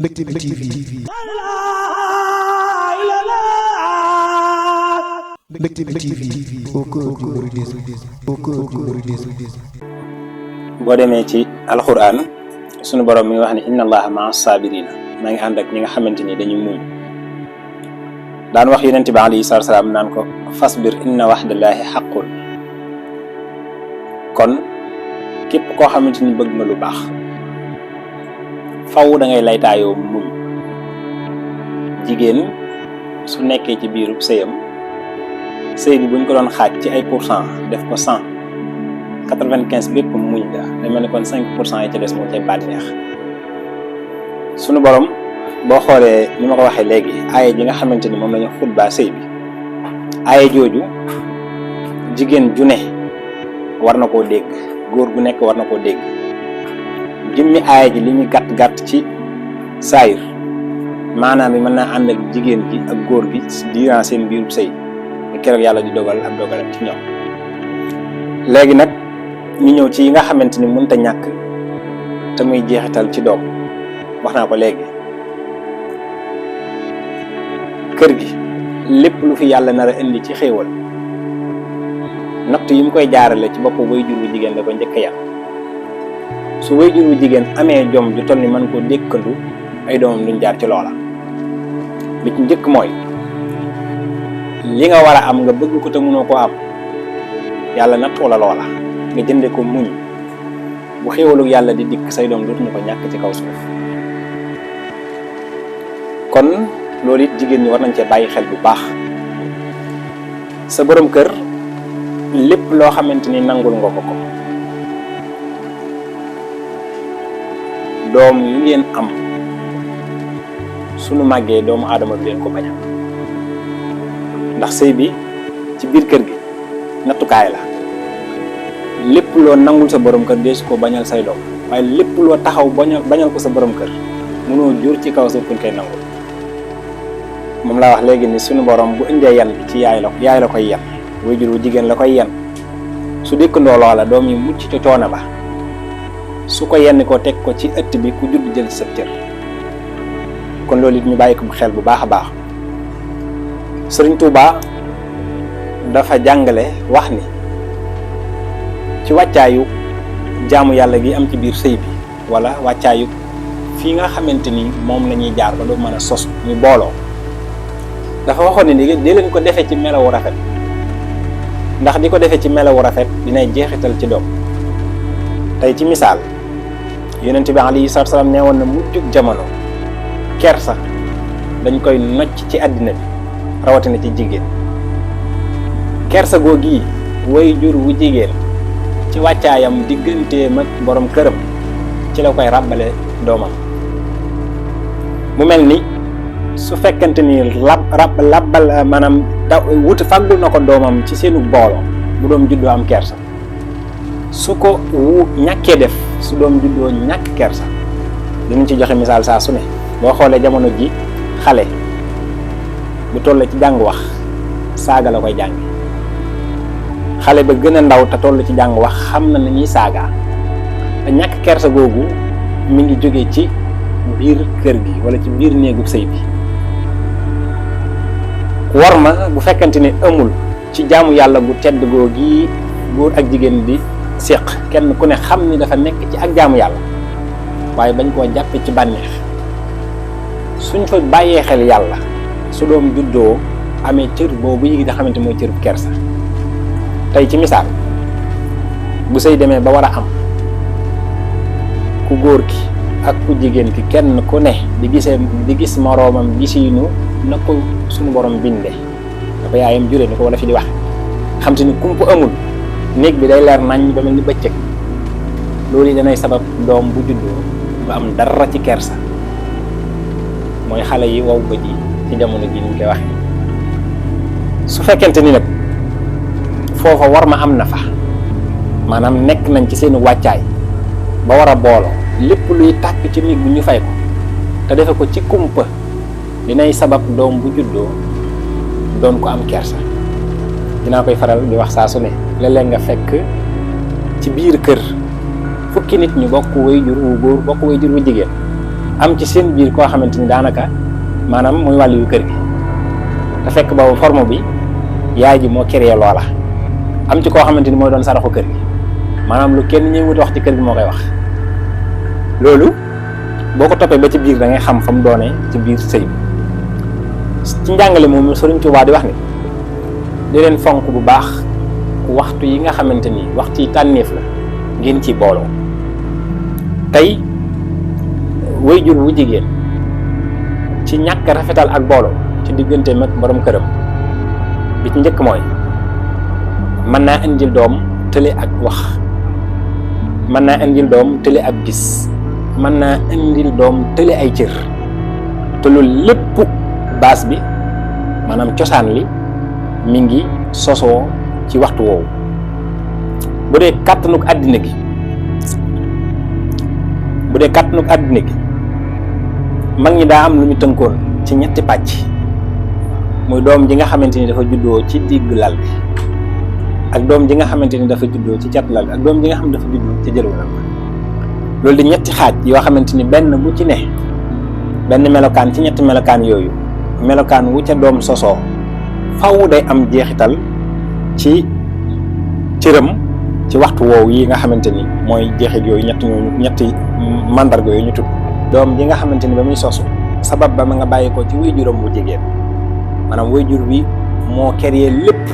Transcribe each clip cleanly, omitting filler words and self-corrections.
Mbectemi TV. Mbectemi TV. boo demee ci alxuraan sunu borom mi ngi wax ne inna allaha maa saabirina maa ngi ànd ak ñi nga xamante ni dañuy muñ daan wax yonent bi alayhi salaatu salaam naan ko fasbir inna waxdallaahi xaqun kon képp koo xamante ni bëgg nga lu baax faw da ngay laytaayoo muñ. jigéen su nekkee ci biiru sëyam sëy bi buñ ko doon xaaj ci ay pourcent def ko 100 95 bépp muñ la day mel ni kon 5% yi ci des moo cay bànneex. sunu borom boo xoolee ni ma ko waxee léegi aaye ji nga xamante ni moom la ñu xutbaa sëy bi aaye jooju jigéen ju ne war na koo dégg góor gu nekk war na koo dégg. jëmmi aaye ji li ñu gàtt ci saayir maanaam bi mën naa ànd ak jigéen gi ak góor gi durant seen biiru sëy ni keroog yàlla di dogal ak dogalam ci ñoom. léegi nag ñu ñëw ci yi nga xamante ni mënta ñàkk te muy jeexital ci doom wax naa ko léegi. kër gi lépp lu fi yàlla nar a indi ci xéewal natt yi mu koy jaarale ci bopp way jur bu jigéen da ko njëkk yam su way jur bu jigéen amee jom ju toll ni mën koo dékkandu ay doomam duñ jaar ci loola. li ci njëkk mooy li nga war a am nga bëgg ko te mënoo koo am yàlla nattoo la loola nga jënde ko muñ bu xéewalu yàlla di dikk say doom dootuñu ko ñàkk ci kaw suuf. kon loolu it jigéen ñi war nañ cee bàyyi xel bu baax. sa borom kër lépp loo xamante ni nangul nga ko doom yu ngeen am sunu màggee doomu aadama bi leen ko bañal ndax sëy bi ci biir kër gi nattukaay la. lépp loo nangul sa borom kër deesu ko bañal say doom waaye lépp loo taxaw bañal ko sa borom kër mënoo jur ci kaw sa kuñ koy nangul. moom laa wax léegi ni sunu borom bu indee yan bi ci yaay la koy yan waajur wu jigéen la koy yan su dékkandoo loola doom yi mucc ca coono ba su ko yenn ko teg ko ci ëtt bi ku judd jël ci sa cër. kon loolu it ñu bàyyi ko xel bu baax a baax. Sëriñ Tuubaa dafa jàngale wax ni ci wàccaayu jaamu yàlla gi am ci biir sëy bi wala wàccaayu fii nga xamante ni moom la ñuy jaar ba doo mën a sos ñu booloo dafa waxoon ne di leen ko defee ci melawu rafet ndax di ko defee ci melawu rafet dinay jeexital ci doom. tey ci misaal yonent bi alayhi salaatu salaam nee woon na mujjug jamono kersa dañ koy nocc ci àddina bi rawatina ci jigéen. kersa googu way jur wu jigéen ci wàccaayam digganteem ak borom këram ci la koy ràbbale doomam. mu mel ni su fekkente ni labbal maanaam fàggul na ko doomam ci seenu booloo bu doom juddoo am kersa. su ko ñàkkee def su doom juddoo ñàkk kersa dinañ ci joxe misaal saa su ne boo xoolee jamono ji xale bu toll ci jàng wax saaga la koy jàng. xale ba gën a ndaw te toll ci jàng wax xam na ni ñuy saaga te ñàkk kersa googu mi ngi jóge ci biir kër gi wala ci biir néegub sëy bi. war ma bu fekkante ni amul ci jaamu yàlla gu tedd googi góor ak jigéen di séq kenn ku ne xam ni dafa nekk ci ak jaamu yàlla waaye bañ koo jàppe ci bànneex suñ fa bàyyee xel yàlla su doom juddoo amee cër boobu yi nga xamante mooy cërub kersa. tey ci misaal bu sëy demee ba war a am ku góor ki ak ku jigéen ki kenn ku ne di gis moroomam gisiinu na ko suñu borom binde dafa yaayam jure ni ko wala fi di wax xam te ni kumpu amul néeg bi day leer nañ ba mel ni bëccëg. loolu yi danay sabab doom bu juddoo ba am dara ci kersa mooy xale yi wow bët yi ci jamono ji ni ñu koy waxee. su fekkente ni nag foofa war ma am na fa maanaam nekk nañ ci seeni wàccaay ba war a booloo lépp luy tàkk ci néeg bi ñu fay ko te defe ko ci kumpa dinay sabab doom bu juddoo doon ko am kersa. dinaa koy faral di wax saa su ne léeg-léeg nga fekk ci biir kër fukki nit ñu bokk way jur wu góor bokk way jur wu jigéen am ci seen biir koo xamante ni daanaka maanaam muy wàllu yu kër gi te fekk boobu forme bi yaay ji moo créé loola am ci koo xamante ni mooy doon saraxu kër gi maanaam lu kenn ñëwut wax ci kër gi moo koy wax loolu boo ko toppee ba ci biir da ngay xam fa mu doonee ci biir sëy bi ci njàngale moom Sëriñ Tuubaa di wax ni di leen fonk bu baax waxtu yi nga xamante ni waxtu yi tànneef la ngeen ci booloo tey waajur wu jigéen ci ñàkk rafetal ak booloo ci diggante mag borom këram bi ci njëkk mooy mën naa indil doom tële ak wax mën naa indil doom tële ak gis mën naa indil doom tële ay cër te loolu lépp baas bi maanaam cosaan li mi ngi sosoo ci waxtu woowu bu dee kàttanuk àddina gi mag ñi daa am lu ñu tënkoon ci ñetti pàcc muy doom ji nga xamante ni dafa juddoo ci digg lal bi ak doom ji nga xamante ni dafa juddoo ci cat lal bi ak doom ji nga xam ne dafa juddoo ci jëru lal loolu di ñetti xaaj yoo xamante ni benn bu ci ne benn melokaan ci ñetti melokaan yooyu melokaan wu ca doom sosoo faw day am jeexital ci cëram ci waxtu woowu yi nga xamante ni mooy jeexit yooyu ñetti mandarga yooyu ñu tudd doom ji nga xamante ni ba muy sosu sabab ba ma nga bàyyi ko ci waajuram bu jigéen maanaam waajur bi moo créé lépp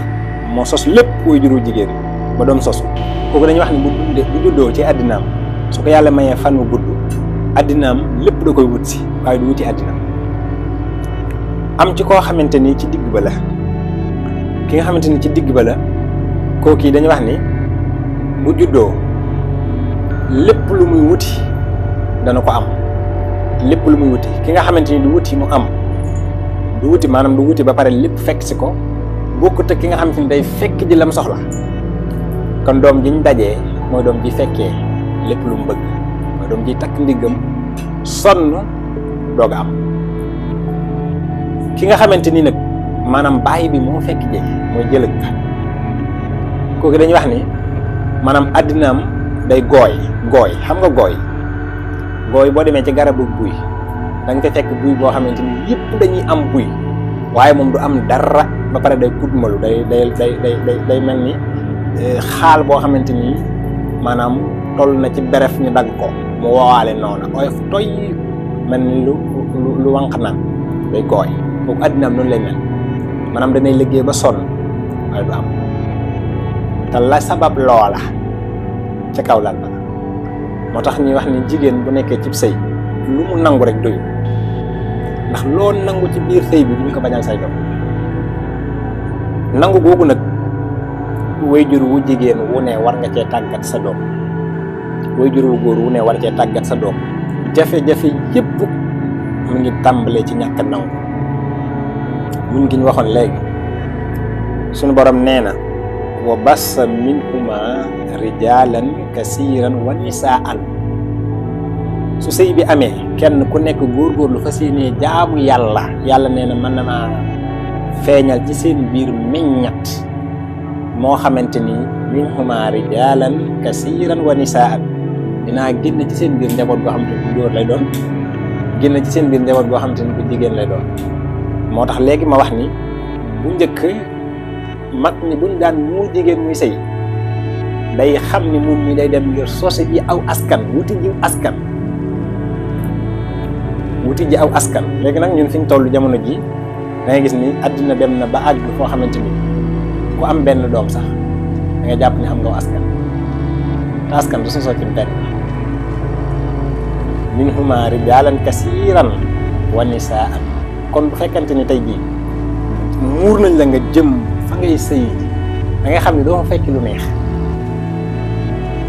moo sos lépp waajur wu jigéen ba doom sosu kooku dañuy wax ni bu juddoo ci àddinaam su ko yàlla mayee fan wu gudd àddinaam lépp da koy wut si waaye du wuti àddinaam am ci koo xamante ni ci digg ba la ki nga xamante ni ci digg ba la kooku yi dañuy wax ni bu juddoo lépp lu muy wuti dana ko am lépp lu muy wuti ki nga xamante ni du wuti mu am du wuti maanaam du wuti ba pare lépp fekk si ko bokkut ak ki nga xamante ni day fekk ji lam soxla kon doom ji ñu dajee mooy doom ji fekkee lépp lu mu bëgg mooy doom ji takk ndiggam sonn doog a am ki nga xamante ni nag maanaam bàyyi bi moo fekk ji mooy jëlëg kooku dañuy wax ni maanaam àddinaam day gooy xam nga gooy boo demee ci garabu buy da nga ko fekk buy boo xamante ni yëpp dañuy am buy waaye moom du am dara ba pare day kudmalu day mel ni xaal boo xamante ni maanaam toll na ci beref ñu dagg ko mu woowaale noonu oyof toy mel ni lu wànq naan day gooy kooku àddinaam noonu lay mel maanaam danay liggéey ba sonn waaye du am te la sabab loola ca kaw lal ba moo tax ñuy wax ni jigéen bu nekkee ci sëy lu mu nangu rek doyul ndax loo nangu ci biir sëy bi duñ ko bañal say doom nangu googu nag waajur wu jigéen wu ne war nga cee tàggat sa doom waajur wu góor wu ne war cee tàggat sa doom jafe-jafe yépp mu ngi tàmbalee ci ñàkk nangu mun ngi ñu waxoon léegi sunu borom nee na wa bassa minhuma rijalan kasiran wa nisaan su sëy bi amee kenn ku nekk góorgóorlu fas yéenee jaamu yàlla nee na mën na maa feeñal ci seen biir meññat moo xamante ni minhuma rijalan kasiran wa nisaan dinaa génn ci seen biir njaboot goo xamante ni bu góor lay doon génn ci seen biir njaboot goo xamante ni bu jigéen lay doon moo tax léegi ma wax ni bu njëkk mag ñi buñ daan muur jigéen muy sëy day xam ni moom mi day dem ngir sose ji aw askan wuti ji aw askan léegi nag ñun fi ñu toll jamono ji da ngay gis ni àddina dem na ba àgg foo xamante ni ku am benn doom sax da nga jàpp ni am nga askan te askan du sosoo ci benn minhuma rijaalan kasiiran wa nisaan kon bu fekkante ni tey jii muur nañ la nga jëm fa ngay sëy da ngay xam ne doo fa fekk lu neex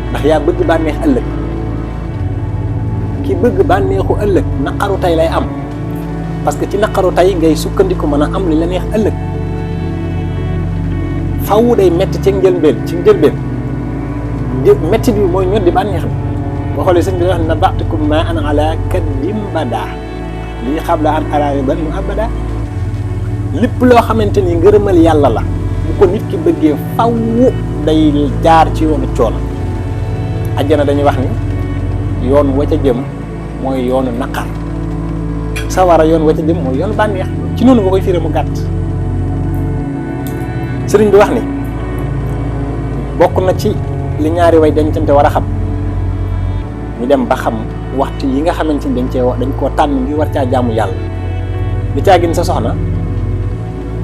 ndax yaa bëgg bànneex ëllëg ki bëgg bànneexu ëllëg naqaru tey lay am parce que ci naqaru tey ngay sukkandiku mën a am li la neex ëllëg faw day metti ci njëlbeen metti bi mooy ñor di bànneex bi boo xoolee sëñ bi wax na ba'tukum ma ana ala kaddim bada lii xabla an araari ban mu abada lépp loo xamante ni ngërëmal yàlla la bu ko nit ki bëggee faw day jaar ci yoonu coono àjjana dañuy wax ni yoon wa ca jëm mooy yoonu naqar sawara yoon wa ca dem mooy yoon bànneex ci noonu nga koy firé mu gàtt sëriñ bi wax ni bokk na ci li ñaari way dencante war a xam ñu dem ba xam waxtu yi nga xamante ni dañ koo tànn ngir war caa jaamu yàlla li caa gën sa soxna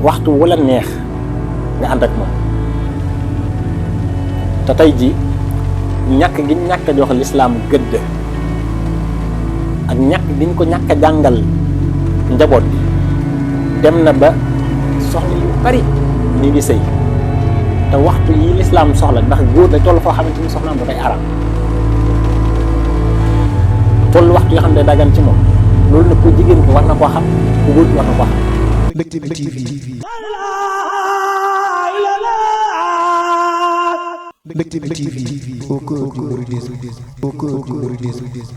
waxtu wu la neex nga ànd ak moom te tey ji ñàkk gi ñàkk a jox lislaam gëdd ak ñàkk gi ñu ko ñàkk a jàngal njaboot bi dem na ba soxna yu bari ñu ngi sëy te waxtu yi lislaam soxla ndax góor da toll foo xamante ni soxnaam da koy aram toll waxtu yoo xam ne dagan ci moom loolu nag ku jigéen ki war na koo xam ku góor ki war na koo xam. Mbectemi TV. Mbectemi TV. Au cœur du mouridisme.